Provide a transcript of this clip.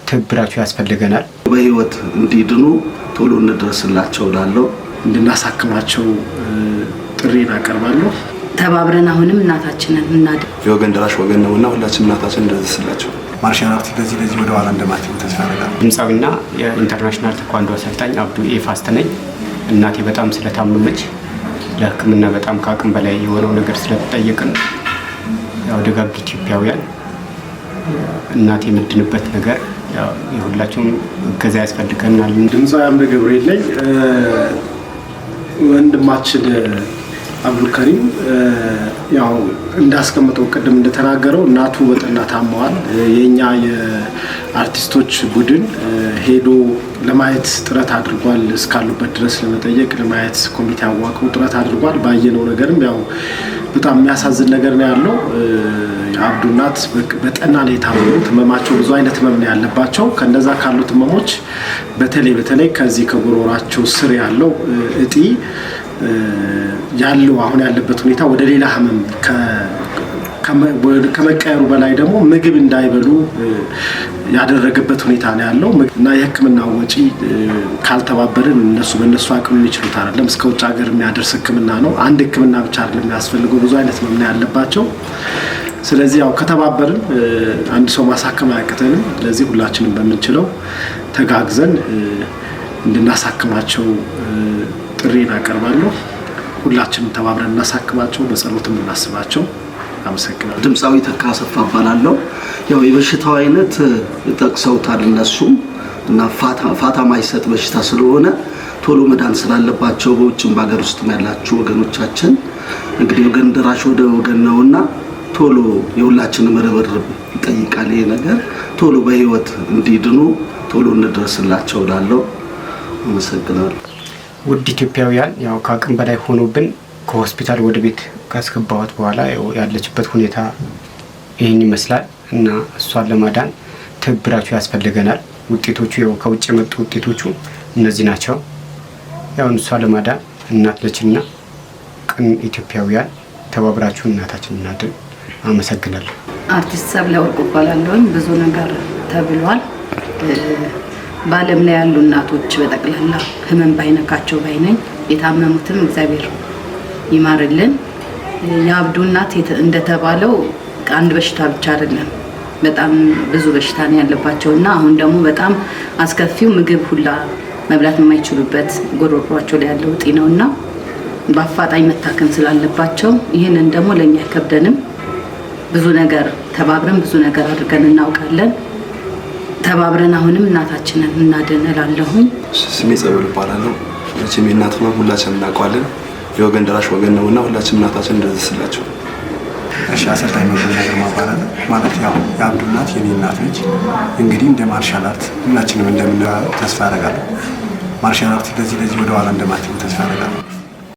ትብብራችሁ ያስፈልገናል። በህይወት እንዲድኑ ቶሎ እንድረስላቸው እላለሁ። እንድናሳክማቸው ጥሪን አቀርባለሁ። ተባብረን አሁንም እናታችንን እናድን። የወገን ደራሽ ወገን ነውና ሁላችንም እናታችን እንድረስላቸው። Martial art ለዚህ ለዚህ ወደ ኋላ እንደማትሉ ተስፋ አደርጋለሁ። ድምፃዊና የ international ቴኳንዶ አሰልጣኝ አብዱ ኤፋስት ነኝ። እናቴ በጣም ስለታመመች ለሕክምና በጣም ከአቅም በላይ የሆነው ነገር ስለተጠየቅን ያው ደጋግ ኢትዮጵያውያን እናቴ የምድንበት ነገር ያው የሁላችሁም እገዛ ያስፈልገናል። ድምፃዊ አምደ ገብርኤል ነኝ። ወንድማችን አብዱልከሪም ያው እንዳስቀመጠው ቅድም እንደተናገረው እናቱ በጠና ታመዋል። የኛ የአርቲስቶች ቡድን ሄዶ ለማየት ጥረት አድርጓል። እስካሉበት ድረስ ለመጠየቅ ለማየት ኮሚቴ አዋቅሮ ጥረት አድርጓል። ባየነው ነገርም ያው በጣም የሚያሳዝን ነገር ነው ያለው። የአብዱ እናት በጠና ነው የታመሙት። ህመማቸው ብዙ አይነት ህመም ነው ያለባቸው። ከነዛ ካሉት ህመሞች በተለይ በተለይ ከዚህ ከጉሮሯቸው ስር ያለው እጢ ያለው አሁን ያለበት ሁኔታ ወደ ሌላ ህመም ከመቀየሩ በላይ ደግሞ ምግብ እንዳይበሉ ያደረገበት ሁኔታ ነው ያለው እና የህክምና ወጪ ካልተባበርን እነሱ በእነሱ አቅም የሚችሉት አይደለም። እስከ ውጭ ሀገር የሚያደርስ ህክምና ነው። አንድ ህክምና ብቻ አይደለም የሚያስፈልገው፣ ብዙ አይነት ህመም ነው ያለባቸው። ስለዚህ ያው ከተባበርን አንድ ሰው ማሳከም አያቅተንም። ስለዚህ ሁላችንም በምንችለው ተጋግዘን እንድናሳክማቸው ጥሪን አቀርባለሁ። ሁላችንም ተባብረን እናሳክማቸው፣ በጸሎትም እናስባቸው። አመሰግናለሁ። ድምፃዊ ተካ አሰፋ እባላለሁ። ያው የበሽታው አይነት ጠቅሰውታል እነሱም እና ፋታ ማይሰጥ በሽታ ስለሆነ ቶሎ መዳን ስላለባቸው በውጭም በሀገር ውስጥም ያላችሁ ወገኖቻችን እንግዲህ ወገን ደራሽ ወደ ወገን ነውና ቶሎ የሁላችንም ርብርብ ይጠይቃል ይሄ ነገር። ቶሎ በህይወት እንዲድኑ ቶሎ እንድረስላቸው እላለሁ። አመሰግናለሁ። ውድ ኢትዮጵያውያን፣ ያው ከአቅም በላይ ሆኖብን ከሆስፒታል ወደ ቤት ካስገባኋት በኋላ ያው ያለችበት ሁኔታ ይህን ይመስላል እና እሷን ለማዳን ትብብራችሁ ያስፈልገናል። ውጤቶቹ ያው ከውጭ የመጡ ውጤቶቹ እነዚህ ናቸው። ያው እሷን ለማዳን እናት ነችና ቅን ኢትዮጵያውያን ተባብራችሁ እናታችን እናድን። አመሰግናለሁ። አርቲስት ሰብለ ወርቁ እባላለሁኝ። ብዙ ነገር ተብሏል። በዓለም ላይ ያሉ እናቶች በጠቅላላ ህመም ባይነካቸው ባይነኝ፣ የታመሙትም እግዚአብሔር ይማርልን። የአብዱ እናት እንደተባለው አንድ በሽታ ብቻ አይደለም፣ በጣም ብዙ በሽታ ነው ያለባቸው እና አሁን ደግሞ በጣም አስከፊው ምግብ ሁላ መብላት የማይችሉበት ጉሮሯቸው ላይ ያለው እጢ ነው እና በአፋጣኝ መታከም ስላለባቸው ይህንን ደግሞ ለእኛ አይከብደንም። ብዙ ነገር ተባብረን ብዙ ነገር አድርገን እናውቃለን። ተባብረን አሁንም እናታችንን እናድን እላለሁኝ። ስሜ ጸበሉ እባላለሁ። መቼም የእናት ህመም ሁላችንም እናውቀዋለን። የወገን ደራሽ ወገን ነውና ሁላችንም እናታችን እንድረስላቸው። እሺ፣ አሰልጣኝ መኮንን ግርማ እባላለሁ። ማለት ያው የአብዱ እናት የኔ እናት ነች። እንግዲህ እንደ martial art ሁላችንም እንደምን ተስፋ አደርጋለሁ። Martial art ለዚህ ለዚህ ወደ ኋላ እንደማትሉ ተስፋ አደርጋለሁ።